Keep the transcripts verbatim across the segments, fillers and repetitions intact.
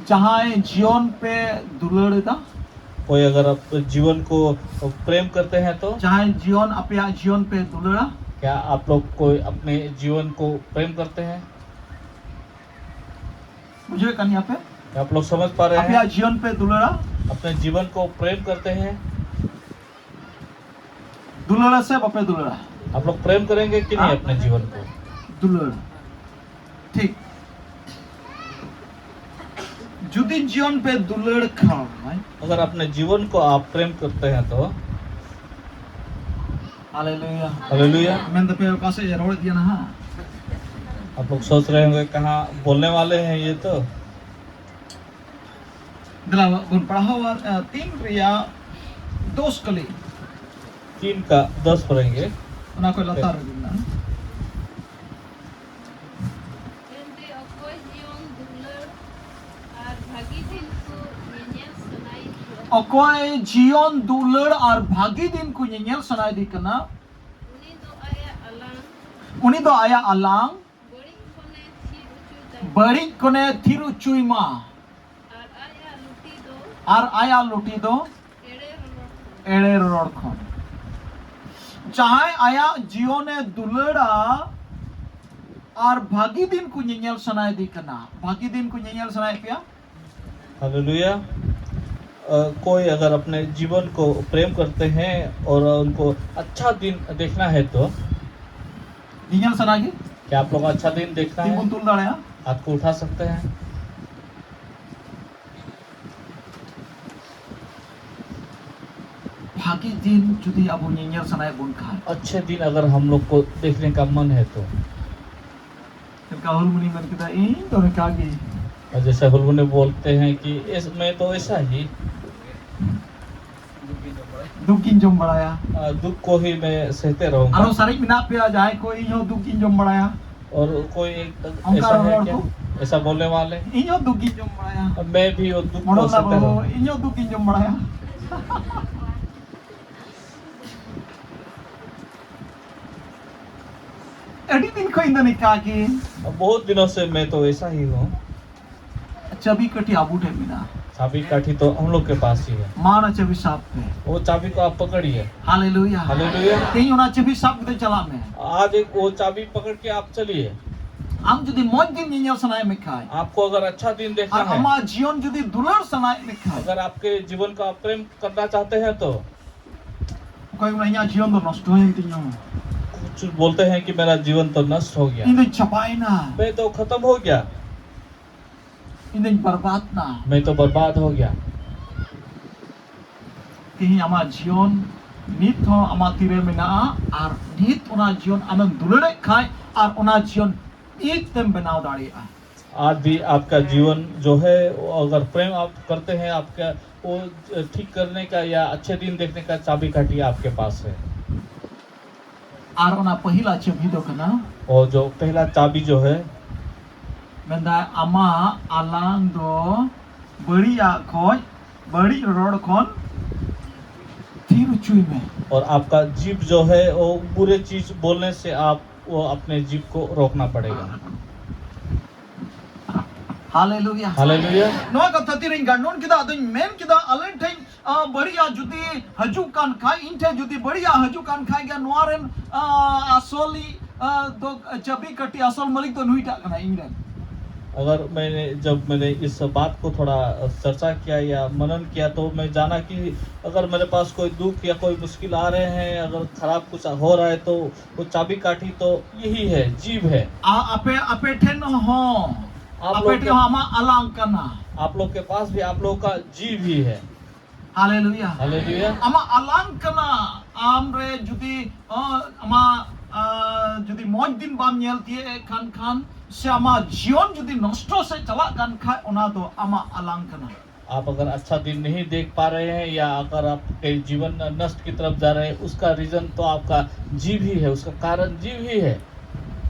ᱡᱟᱦᱟᱸᱭ ᱡᱤᱭᱚᱱ ᱯᱮ ᱫᱩᱞᱟᱹᱲ ᱮᱫᱟ? कोई अगर आप जीवन को प्रेम करते हैं तो? ᱡᱟᱦᱟᱸᱭ ᱡᱤᱭᱚᱱ, ᱟᱯᱮᱭᱟᱜ ᱡᱤᱭᱚᱱ ᱯᱮ ᱫᱩᱞᱟᱹᱲᱟ? क्या आप लोग कोई अपने जीवन को प्रेम करते हैं? ᱵᱩᱡᱷᱟᱹᱣᱮᱫ ᱠᱟᱱ ᱜᱮᱭᱟ ᱯᱮ? क्या आप लोग समझ पा रहे हैं? ᱟᱯᱮᱭᱟᱜ ᱡᱤᱭᱚᱱ ᱯᱮ ᱫᱩᱞᱟᱹᱲᱟ? अपने जीवन को प्रेम करते हैं? ᱫᱩᱞᱟᱹᱲᱟ ᱥᱮ ᱵᱟᱯᱮ ᱫᱩᱞᱟᱹᱲᱟ? आप लोग प्रेम करेंगे कि नहीं अपने जीवन को? ᱫᱩᱞᱟᱹᱲ᱾ ᱴᱷᱤᱠ᱾ ᱡᱩᱫᱤ ᱡᱤᱭᱚᱱ ᱯᱮ ᱫᱩᱞᱟᱹᱲ ᱠᱷᱟᱱ, अगर अपने जीवन को आप प्रेम करते हैं तो? ᱦᱟᱞᱮᱞᱩᱭᱟ᱾ ᱦᱟᱞᱮᱞᱩᱭᱟ᱾ ᱢᱮᱱ ᱫᱟᱯᱮ ᱚᱠᱟ ᱥᱮᱫ ᱮ ᱨᱚᱲᱮᱫ ᱜᱮᱭᱟ ᱱᱟᱦᱟᱜ? आप लोग सोच रहे होंगे कहाँ बोलने वाले हैं ये तो? ᱫᱮᱞᱟ ᱵᱚᱱ ᱯᱟᱲᱦᱟᱣᱟ, ᱟᱨ, ᱟᱨ, ᱛᱤᱱ ᱨᱮᱭᱟᱜ ᱫᱚᱥ ᱠᱟᱹᱞᱤ᱾ तीन का दस पढ़ेंगे। ᱚᱱᱟ ᱠᱷᱚᱱ ᱞᱟᱛᱟᱨ ᱨᱮ ᱢᱮᱱᱟᱜᱼᱟ᱾ ᱮᱱᱛᱮ ᱚᱠᱚᱭ ᱡᱤᱭᱚᱱ ᱫᱩᱞᱟᱹᱲ ᱟᱨ ᱵᱷᱟᱹᱜᱤ ᱫᱤᱱ ᱠᱚ ᱧᱮᱧᱮᱞ ᱥᱟᱱᱟᱭᱮ ᱠᱟᱱᱟ᱾ ᱚᱠᱚᱭ ᱡᱤᱭᱚᱱ ᱫᱩᱞᱟᱹᱲ ᱟᱨ ᱵᱷᱟᱹᱜᱤ ᱫᱤᱱ ᱠᱚ ᱧᱮᱧᱮᱞ ᱥᱟᱱᱟᱭᱮᱫᱮ ᱠᱟᱱᱟ᱾ ᱩᱱᱤ ᱫᱚ ᱟᱭᱟᱜ ᱟᱞᱟᱝ᱾ ᱩᱱᱤ ᱫᱚ ᱟᱭᱟᱜ ᱟᱞᱟᱝ᱾ ᱵᱟᱹᱲᱤᱡ ᱠᱷᱚᱱᱮ ᱛᱷᱤᱨ ᱦᱚᱪᱚᱭ ᱛᱟᱭ᱾ ᱵᱟᱹᱲᱤᱡ ᱠᱷᱚᱱᱮ ᱛᱷᱤᱨ ᱦᱚᱪᱚᱭ ᱢᱟ᱾ ᱟᱨ ᱟᱭᱟᱜ ᱞᱩᱴᱤ ᱫᱚ᱾ ᱟᱨ ᱟᱭᱟᱜ ᱞᱩᱴᱤ ᱫᱚ᱾ ᱮᱲᱮ ᱨᱚᱲ ᱠᱷᱚᱱ᱾ ᱮᱲᱮ ᱨᱚᱲ ᱠᱷᱚᱱ᱾ ᱡᱟᱦᱟᱸᱭ ᱟᱭᱟᱜ ᱡᱤᱭᱚᱱᱮ ᱫᱩᱞᱟᱹᱲᱟ ᱟᱨ ᱵᱷᱟᱹᱜᱤ ᱫᱤᱱ ᱠᱚ ᱧᱮᱧᱮᱞ ᱥᱟᱱᱟᱭᱮᱫᱮ ᱠᱟᱱᱟ᱾ ᱵᱷᱟᱹᱜᱤ ᱫᱤᱱ ᱠᱚ ᱧᱮᱧᱮᱞ ᱥᱟᱱᱟᱭᱮᱫ ᱯᱮᱭᱟ? हालेलुया। अ, कोई अगर अपने जीवन को प्रेम करते हैं और उनको अच्छा दिन देखना है तो? ᱧᱮᱧᱮᱞ ᱥᱟᱱᱟ ᱜᱮ? क्या आप लोग अच्छा दिन देखना ᱛᱤ ᱵᱚᱱ है? ᱛᱩᱞ ᱫᱟᱲᱮᱭᱟᱜᱼᱟ? हाथ को उठा सकते हैं। ᱵᱷᱟᱹᱜᱤ ᱫᱤᱱ ᱡᱩᱫᱤ ᱟᱵᱚ ᱧᱮᱧᱮᱞ ᱥᱟᱱᱟᱭᱮᱫ ᱵᱚᱱ ᱠᱷᱟᱱ, अच्छे दिन अगर हम लोग को देखने का मन है तो? ᱪᱮᱫ ᱞᱮᱠᱟ ᱦᱩᱞᱢᱩᱱᱤ ᱢᱮᱱ ᱠᱮᱫᱟ, "ᱤᱧ ᱫᱚ ᱱᱚᱝᱠᱟ ᱜᱮ।" और जैसे हुलमुनी बोलते हैं कि इस, मैं तो ऐसा ही। ᱫᱩᱠ ᱜᱤᱧ ᱡᱚᱢ ᱵᱟᱲᱟᱭᱟ᱾ आ, दुख को ही मैं सहते रहूंगा। ᱟᱨᱚ ᱥᱟᱨᱮᱡ ᱢᱮᱱᱟᱜ ᱯᱮᱭᱟ ᱡᱟᱦᱟᱸᱭ ᱠᱚ, "ᱤᱧ ᱦᱚᱸ ᱫᱩᱠ ᱜᱤᱧ ᱡᱚᱢ ᱵᱟᱲᱟᱭᱟ।" और कोई एक ᱚᱱᱠᱟ ऐसा है ᱨᱚᱲ क्या? ᱠᱚ? ऐसा बोलने वाले? "ᱤᱧ ᱦᱚᱸ ᱫᱩᱠ ᱜᱤᱧ ᱡᱚᱢ ᱵᱟᱲᱟᱭᱟ।" मैं भी वो दुख ᱢᱚᱰᱚᱞ को सहते ᱞᱟᱜᱚ, रहूंगा। "ᱤᱧ ᱦᱚᱸ ᱫᱩᱠ ᱜᱤᱧ ᱡᱚᱢ ᱵᱟᱲᱟᱭᱟ।" ᱟᱹᱰᱤ ᱫᱤᱱ ᱠᱷᱚᱱ ᱤᱧ ᱫᱚ ᱱᱤᱝᱠᱟ ᱜᱮ᱾ बहुत दिनों से मैं तो ऐसा ही हूँ। ᱪᱟᱹᱵᱤ ᱠᱟᱹᱴᱷᱤ ᱟᱵᱚ ᱴᱷᱮᱱ ᱢᱮᱱᱟᱜᱼᱟ᱾ चाबी काठी तो हम लोग के पास ही है। ᱢᱟ ᱚᱱᱟ ᱪᱟᱹᱵᱤ ᱥᱟᱵ ᱯᱮ᱾ वो चाबी को आप पकड़िए। ᱦᱟᱞᱮᱞᱩᱭᱟ᱾ ᱦᱟᱞᱮᱞᱩᱭᱟ᱾ ᱛᱮᱦᱮᱧ ᱚᱱᱟ ᱪᱟᱹᱵᱤ ᱥᱟᱵ ᱠᱟᱛᱮ ᱪᱟᱞᱟᱜ ᱢᱮ᱾ आज एक वो चाबी पकड़ के आप चलिए। ᱟᱢ ᱡᱩᱫᱤ ᱢᱚᱡᱽ ᱫᱤᱱ ᱧᱮᱧᱮᱞ ᱥᱟᱱᱟᱭᱮᱫ ᱢᱮ ᱠᱷᱟᱡ, आपको अगर अच्छा दिन देखना ᱟᱨ है, ᱟᱢᱟᱜ ᱡᱤᱭᱚᱱ ᱡᱩᱫᱤ ᱫᱩᱞᱟᱹᱲ ᱥᱟᱱᱟᱭᱮᱫ ᱢᱮ ᱠᱷᱟᱡ, अगर आपके जीवन का प्रेम करना चाहते हैं तो, ᱚᱠᱚᱭ ᱠᱚ ᱢᱮᱱᱟ, "ᱤᱧᱟᱹᱜ ᱡᱤᱭᱚᱱ ᱫᱚ ᱱᱚᱥᱴᱚᱭᱮᱱ ᱛᱤᱧᱟ, कुछ बोलते हैं कि मेरा जीवन तो नष्ट हो गया, ᱤᱧ ᱫᱚᱧ ᱪᱟᱵᱟᱭᱮᱱᱟ, मैं तो खत्म हो गया, ᱤᱧ ᱫᱚᱧ ᱵᱚᱨᱵᱟᱫ ᱮᱱᱟ᱾" मैं तो बर्बाद हो गया। ᱛᱮᱦᱮᱧ ᱟᱢᱟᱜ ᱡᱤᱭᱚᱱ ᱱᱤᱛ ᱦᱚᱸ ᱟᱢᱟᱜ ᱛᱤᱨᱮ ᱢᱮᱱᱟᱜᱼᱟ, ᱟᱨ ᱱᱤᱛ ᱚᱱᱟ ᱡᱤᱭᱚᱱ ᱟᱢᱮᱢ ᱫᱩᱞᱟᱹᱲᱮᱫ ᱠᱷᱟᱡ, ᱟᱨ ᱚᱱᱟ ᱡᱤᱭᱚᱱ ᱱᱤᱛ ᱛᱮᱢ ᱵᱮᱱᱟᱣ ᱫᱟᱲᱮᱭᱟᱜᱼᱟ᱾ आज भी आपका जीवन जो है, वो अगर प्रेम आप करते हैं, आपका वो ठीक करने का या अच्छे दिन देखने का चाबी काठी आपके पास है। ᱟᱨ ᱚᱱᱟ ᱯᱟᱹᱦᱤᱞᱟ ᱪᱟᱹᱵᱤ ᱫᱚ ᱠᱟᱱᱟ, और जो पहला चाबी जो है, ᱢᱮᱱᱫᱟᱭ, ᱟᱢᱟᱜ ᱟᱞᱟᱝ ᱫᱚ ᱵᱟᱹᱲᱤᱡᱟᱜ ᱠᱷᱚᱡ, ᱵᱟᱹᱲᱤᱡ ᱨᱚᱲ ᱠᱷᱚᱱ ᱛᱷᱤᱨ ᱦᱚᱪᱚᱭ ᱢᱮ᱾ और आपका जीभ जो है, वो बुरे चीज बोलने से आप वो अपने जीभ को रोकना पड़ेगा। ᱦᱟᱞᱮᱞᱩᱭᱟ᱾ ᱦᱟᱞᱮᱞᱩᱭᱟ᱾ ᱱᱚᱣᱟ ᱠᱟᱛᱷᱟ ᱛᱤᱨᱤᱧ ᱜᱟᱱᱰᱚᱱ ᱠᱮᱫᱟ, ᱟᱫᱚᱧ ᱢᱮᱱ ᱠᱮᱫᱟ, ᱟᱞᱮ ᱴᱷᱮᱱ, ᱟ, ᱵᱟᱹᱲᱤᱡᱟᱜ ᱡᱩᱫᱤ ᱦᱤᱡᱩᱜ ᱠᱟᱱ ᱠᱷᱟᱡ, ᱤᱧ ᱴᱷᱮᱱ ᱡᱩᱫᱤ ᱵᱟᱹᱲᱤᱡᱟᱜ ᱦᱤᱡᱩᱜ ᱠᱟᱱ ᱠᱷᱟᱡ ᱜᱮ, ᱱᱚᱣᱟ ᱨᱮᱱ, ᱟ, ᱟᱥᱚᱞᱤ, ᱟ, ᱫᱚ ᱪᱟᱹᱵᱤ ᱠᱟᱹᱴᱷᱤ ᱟᱥᱚᱞ ᱢᱟᱹᱞᱤᱠ ᱫᱚ ᱱᱩᱭᱴᱟᱜ ᱠᱟᱱᱟ, ᱤᱧ ᱨᱮᱱ᱾ अगर मैंने, जब मैंने इस बात को थोड़ा चर्चा किया या मनन किया, तो मैं जाना कि अगर मेरे पास कोई दुख या कोई मुश्किल आ रहे हैं, अगर खराब कुछ हो रहा है, तो वो चाबी काठी तो यही है, जीभ है। ᱟ-, ᱟᱯᱮ, ᱟᱯᱮ ᱴᱷᱮᱱ ᱦᱚᱸ, आप ᱟᱯᱮ लोग ᱴᱷᱮᱱ के, ᱦᱚᱸ ᱟᱢᱟᱜ ᱟᱞᱟᱝ ᱠᱟᱱᱟ᱾ आप लोग के पास भी आप लोग का जीभ ही है। ᱦᱟᱞᱮᱞᱩᱭᱟ᱾ ᱦᱟᱞᱮᱞᱩᱭᱟ᱾ ᱟᱢᱟᱜ ᱟᱞᱟᱝ ᱠᱟᱱᱟ᱾ ᱟᱢ ᱨᱮ ᱡᱩᱫᱤ, ᱟ, ᱟᱢᱟᱜ, ᱟ, ᱡᱩᱫᱤ ᱢᱚᱡᱽ ᱫᱤᱱ ᱵᱟᱢ ᱧᱮᱞ ᱛᱤᱭᱟᱹᱜ ᱮᱫ ᱠᱷᱟᱱ, ᱠᱷᱟᱱ, ᱥᱮ ᱟᱢᱟᱜ ᱡᱤᱭᱚᱱ ᱡᱩᱫᱤ ᱱᱚᱥᱴᱚ ᱥᱮᱫ ᱪᱟᱞᱟᱜ ᱠᱟᱱ ᱠᱷᱟᱡ, ᱚᱱᱟ ᱫᱚ ᱟᱢᱟᱜ ᱟᱞᱟᱝ ᱠᱟᱱᱟ᱾ आप अगर अच्छा दिन नहीं देख पा रहे हैं या अगर आपके जीवन नष्ट की तरफ जा रहे हैं, उसका रीजन तो आपका जीभ ही है, उसका कारण जीभ ही है।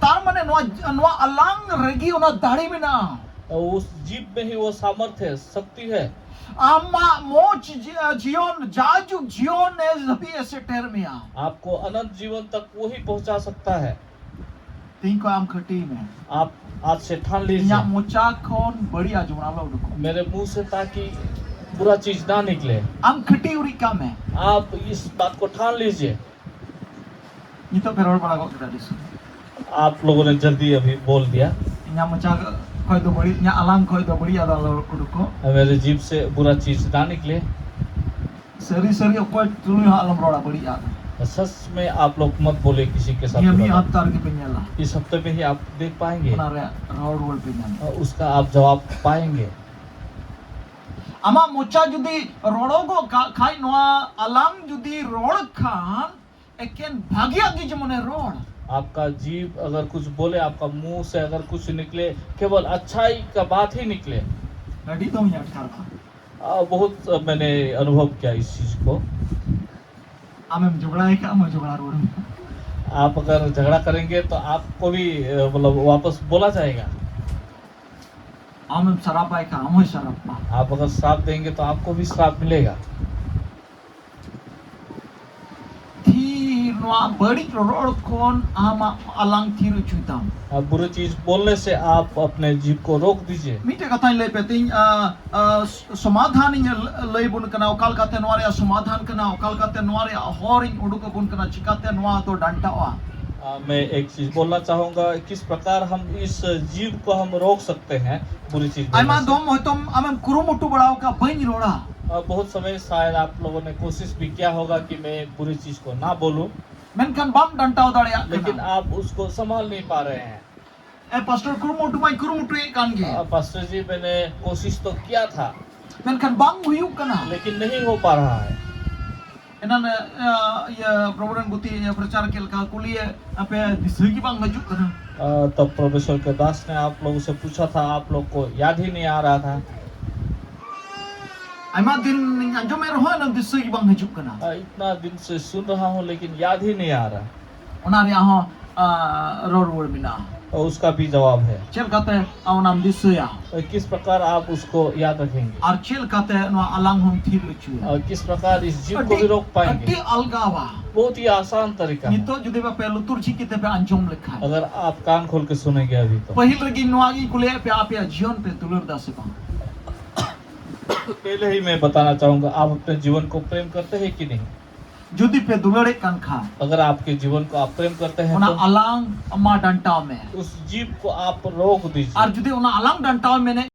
ᱛᱟᱨ ᱢᱟᱱᱮ ᱱᱚᱣᱟ, ᱱᱚᱣᱟ ᱟᱞᱟᱝ ᱨᱮᱜᱮ ᱚᱱᱟ ᱫᱟᱲᱮ ᱢᱮᱱᱟᱜᱼᱟ᱾ और उस जीभ में ही वो सामर्थ्य है, शक्ति है। ᱟᱢᱟᱜ ᱢᱚᱡᱽ ᱡᱤ-, ᱡᱤᱭᱚᱱ, ᱡᱟᱭᱡᱩᱜᱽ ᱡᱤᱭᱚᱱ ᱮ ᱫᱷᱟᱹᱵᱤᱡ ᱮ ᱥᱮᱴᱮᱨ ᱢᱮᱭᱟ᱾ आपको अनंत जीवन तक वही पहुंचा सकता है। ᱛᱮᱦᱮᱧ ᱠᱷᱚᱱ ᱟᱢ ᱠᱷᱟᱹᱴᱤ ᱢᱮ᱾ आप आज से ठान लीजिए ᱤᱧᱟᱹᱜ ᱢᱚᱪᱟ ᱠᱷᱚᱱ ᱵᱟᱹᱲᱤᱡ ᱟᱜ ᱡᱮᱢᱚᱱ ᱟᱞᱚ ᱩᱰᱩᱠᱚᱜ᱾ मेरे मुंह से, ताकि बुरा चीज ना निकले। ᱟᱢ ᱠᱷᱟᱹᱴᱤ ᱩᱨᱤᱡ ᱠᱟᱜ ᱢᱮ᱾ आप इस बात को ठान लीजिए। ᱱᱤᱛᱚᱜ ᱯᱮ ᱨᱚᱲ ᱵᱟᱲᱟ ᱜᱚᱫ ᱠᱮᱫᱟ ᱟᱹᱰᱤ ᱥᱩᱨ᱾ आप लोगों ने जल्दी अभी बोल दिया। ᱤᱧᱟᱹᱜ ᱢᱚᱪᱟ ᱠᱷᱚᱱ ᱫᱚ ᱵᱟᱹᱲᱤᱡ, ᱤᱧᱟᱹᱜ ᱟᱞᱟᱝ ᱠᱷᱚᱱ ᱫᱚ ᱵᱟᱹᱲᱤᱡ ᱟᱜ ᱫᱚ ᱟᱞᱚ ᱩᱰᱩᱠᱚᱜ᱾ मेरे जीभ से बुरा चीज ना निकले। ᱥᱟᱹᱨᱤ ᱥᱟᱹᱨᱤ ᱚᱠᱚᱭ ᱛᱩᱞᱩᱡ ᱦᱚᱸ ᱟᱞᱚᱢ ᱨᱚᱲᱟ ᱵᱟᱹᱲᱤᱡ ᱟᱜ᱾ सच में आप लोग मत बोले किसी के साथ ᱱᱤᱭᱟᱹ ᱢᱤᱫ बुरा। ᱦᱟᱯᱛᱟ ᱨᱮᱜᱮ ᱯᱮ ᱧᱮᱞᱟ᱾ इस हफ्ते में ही आप देख पाएंगे। ᱚᱱᱟ ᱨᱮᱭᱟᱜ ᱨᱚᱲ ᱨᱩᱣᱟᱹᱲ ᱯᱮ ᱧᱟᱢᱟ᱾ उसका आप जवाब पाएंगे। ᱟᱢᱟᱜ ᱢᱚᱪᱟ ᱡᱩᱫᱤ ᱨᱚᱲᱚᱜᱚᱜ ᱠᱟᱜ ᱠᱷᱟᱡ, ᱱᱚᱣᱟ ᱟᱞᱟᱝ ᱡᱩᱫᱤ ᱨᱚᱲ ᱠᱷᱟᱱ, ᱮᱠᱮᱱ ᱵᱷᱟᱜᱤᱭᱟᱜ ᱜᱮ ᱡᱮᱢᱚᱱᱮ ᱨᱚᱲ᱾ आपका जीभ अगर कुछ बोले, आपका मुंह से अगर कुछ निकले, केवल अच्छाई का बात ही निकले। ᱟᱹᱰᱤ ᱫᱚᱢᱮ ᱟᱴᱠᱟᱨ ᱠᱷᱟᱱ᱾ आ, बहुत मैंने अनुभव किया इस चीज को। ᱟᱢᱮᱢ ᱡᱷᱚᱜᱽᱲᱟᱭ ᱠᱷᱟᱡ, ᱟᱢ ᱦᱚᱸ ᱡᱷᱚᱜᱽᱲᱟ ᱨᱩᱣᱟᱹᱲ ᱢᱮ᱾ आप अगर झगड़ा करेंगे तो आपको भी, अ, मतलब, वापस बोला जाएगा। ᱟᱢᱮᱢ ᱥᱟᱨᱟᱯᱟᱭ ᱠᱷᱟᱡ, ᱟᱢ ᱦᱚᱸᱭ ᱥᱟᱨᱟᱯ ᱢᱟ᱾ आप अगर श्राप देंगे तो आपको भी श्राप मिलेगा। ᱛᱷᱤᱨ, ᱱᱚᱣᱟ ᱵᱟᱹᱲᱤᱡ ᱨᱚᱲ ᱠᱷᱚᱱ ᱟᱢᱟᱜ ᱟᱞᱟᱝ ᱛᱷᱤᱨ ᱦᱚᱪᱚᱭ ᱛᱟᱢ᱾ आप बुरी चीज बोलने से आप अपने जीभ को रोक दीजिए। ᱢᱤᱫᱴᱮᱡ ᱠᱟᱛᱷᱟᱧ ᱞᱟᱹᱭ ᱯᱮ ᱛᱤᱧ, ᱟ, ᱟ, ᱥᱚᱢᱟᱫᱷᱟᱱ ᱤᱧ ᱞᱟᱹᱭ ᱵᱚᱱ ᱠᱟᱱᱟ, ᱚᱠᱟ ᱞᱮᱠᱟᱛᱮ ᱱᱚᱣᱟ ᱨᱮᱭᱟᱜ ᱥᱚᱢᱟᱫᱷᱟᱱ ᱠᱟᱱᱟ, ᱚᱠᱟ ᱞᱮᱠᱟᱛᱮ ᱱᱚᱣᱟ ᱨᱮᱭᱟᱜ ᱦᱚᱨ ᱤᱧ ᱩᱰᱩᱠ ᱟᱵᱚᱱ ᱠᱟᱱᱟ, ᱪᱤᱠᱟᱛᱮ ᱱᱚᱣᱟ ᱫᱚ ᱰᱟᱱᱴᱟᱣᱟ᱾ आ, मैं एक चीज बोलना चाहूंगा, किस प्रकार हम इस जीभ को हम रोक सकते हैं बुरी चीज बोलने ᱟᱭᱢᱟ से। ᱫᱚᱢ ᱦᱚᱭᱛᱳ ᱟᱢᱮᱢ ᱠᱩᱨᱩᱢᱩᱴᱩ ᱵᱟᱲᱟᱣ ᱠᱟᱜ, ᱵᱟᱹᱧ ᱨᱚᱲᱟ᱾ आ, बहुत समय शायद आप लोगों ने कोशिश भी किया होगा कि मैं बुरी चीज को ना बोलूं, ᱢᱮᱱᱠᱷᱟᱱ ᱵᱟᱢ ᱰᱟᱱᱴᱟᱣ ᱫᱟᱲᱮᱭᱟᱜ लेकिन ᱠᱟᱱᱟ᱾ आप उसको संभाल नहीं पा रहे हैं। ᱮ ᱯᱟᱥᱴᱚᱨ, ᱠᱩᱨᱩᱢᱩᱴᱩ ᱢᱟᱧ ᱠᱩᱨᱩᱢᱩᱴᱩᱭᱮᱫ ᱠᱟᱱ ᱜᱮ᱾ आ, पास्टर जी, मैंने कोशिश तो किया था, ᱢᱮᱱᱠᱷᱟᱱ ᱵᱟᱝ ᱦᱩᱭᱩᱜ ᱠᱟᱱᱟ᱾ लेकिन नहीं हो पा रहा है। ᱮᱱᱟᱱ, ᱟ, ᱤᱭᱟᱹ, ᱯᱨᱚᱵᱚᱨᱚᱱ ᱜᱩᱛᱤ, ᱤᱭᱟᱹ, ᱯᱨᱚᱪᱟᱨ ᱪᱮᱫ ᱞᱮᱠᱟ ᱠᱩᱞᱤᱭᱮ, ᱟᱯᱮ ᱫᱤᱥᱟᱹ ᱜᱮ ᱵᱟᱝ ᱦᱤᱡᱩᱜ ᱠᱟᱱᱟ᱾ आ, तब परमेश्वर के दास ने आप लोगों से पूछा था, आप लोग को याद ही नहीं आ रहा था। ᱟᱭᱢᱟ ᱫᱤᱱ ᱤᱧ ᱟᱸᱡᱚᱢᱮᱫ ᱨᱮᱦᱚᱸ ᱮᱱᱟᱝ ᱫᱤᱥᱟᱹ ᱜᱮ ᱵᱟᱝ ᱦᱤᱡᱩᱜ ᱠᱟᱱᱟ᱾ आ, इतना दिन से सुन रहा हूँ, लेकिन याद ही नहीं आ रहा। ᱚᱱᱟ ᱨᱮᱭᱟᱜ ᱦᱚᱸ ᱟᱨ ᱨᱚᱲ ᱨᱩᱣᱟᱹᱲ ᱢᱮᱱᱟᱜᱼᱟ᱾ और उसका भी जवाब है। ᱪᱮᱫ ᱞᱮᱠᱟᱛᱮ ᱚᱱᱟᱢ ᱫᱤᱥᱟᱹᱭᱟ? और किस प्रकार आप उसको याद रखेंगे? ᱟᱨ ᱪᱮᱫ ᱞᱮᱠᱟᱛᱮ ᱱᱚᱣᱟ ᱟᱞᱟᱝ ᱦᱚᱸᱢ ᱛᱷᱤᱨ ᱦᱚᱪᱚᱭᱟ? और किस प्रकार इस जीव को भी रोक ᱟᱹᱰᱤ पाएंगे? ᱟᱞᱜᱟᱣᱟ᱾ बहुत ही आसान तरीका है। ᱱᱤᱛᱚᱜ ᱡᱩᱫᱤ ᱵᱟᱯᱮ ᱞᱩᱛᱩᱨ ᱡᱷᱤᱡ ᱠᱟᱛᱮ ᱯᱮ ᱟᱸᱡᱚᱢ ᱞᱮᱠᱷᱟᱱ, अगर आप कान खोल के सुनेंगे अभी तो। ᱯᱟᱹᱦᱤᱞ ᱨᱮᱜᱮ ᱱᱚᱣᱟ ᱜᱤᱧ ᱠᱩᱞᱤᱭᱮᱫ ᱯᱮᱭᱟ, ᱟᱯᱮᱭᱟᱜ ᱡᱤᱭᱚᱱ ᱯᱮ ᱫᱩᱞᱟᱹᱲ ᱫᱟ ᱥᱮ ᱵᱟᱝ? पहले ही मैं बताना चाहूंगा, आप अपने जीवन को प्रेम करते हैं कि नहीं? ᱡᱩᱫᱤ ᱯᱮ ᱫᱩᱞᱟᱹᱲᱮᱫ ᱠᱟᱱ ᱠᱷᱟᱱ, अगर आपके जीवन को आप प्रेम करते हैं ᱚᱱᱟ तो ᱟᱞᱟᱝ ᱢᱟ ᱰᱟᱱᱴᱟᱣ ᱢᱮ᱾ उस जीव को आप रोक दीजिए। ᱟᱨ ᱡᱩᱫᱤ ᱚᱱᱟ ᱟᱞᱟᱝ ᱰᱟᱱᱴᱟᱣ ᱢᱮᱱᱮᱫ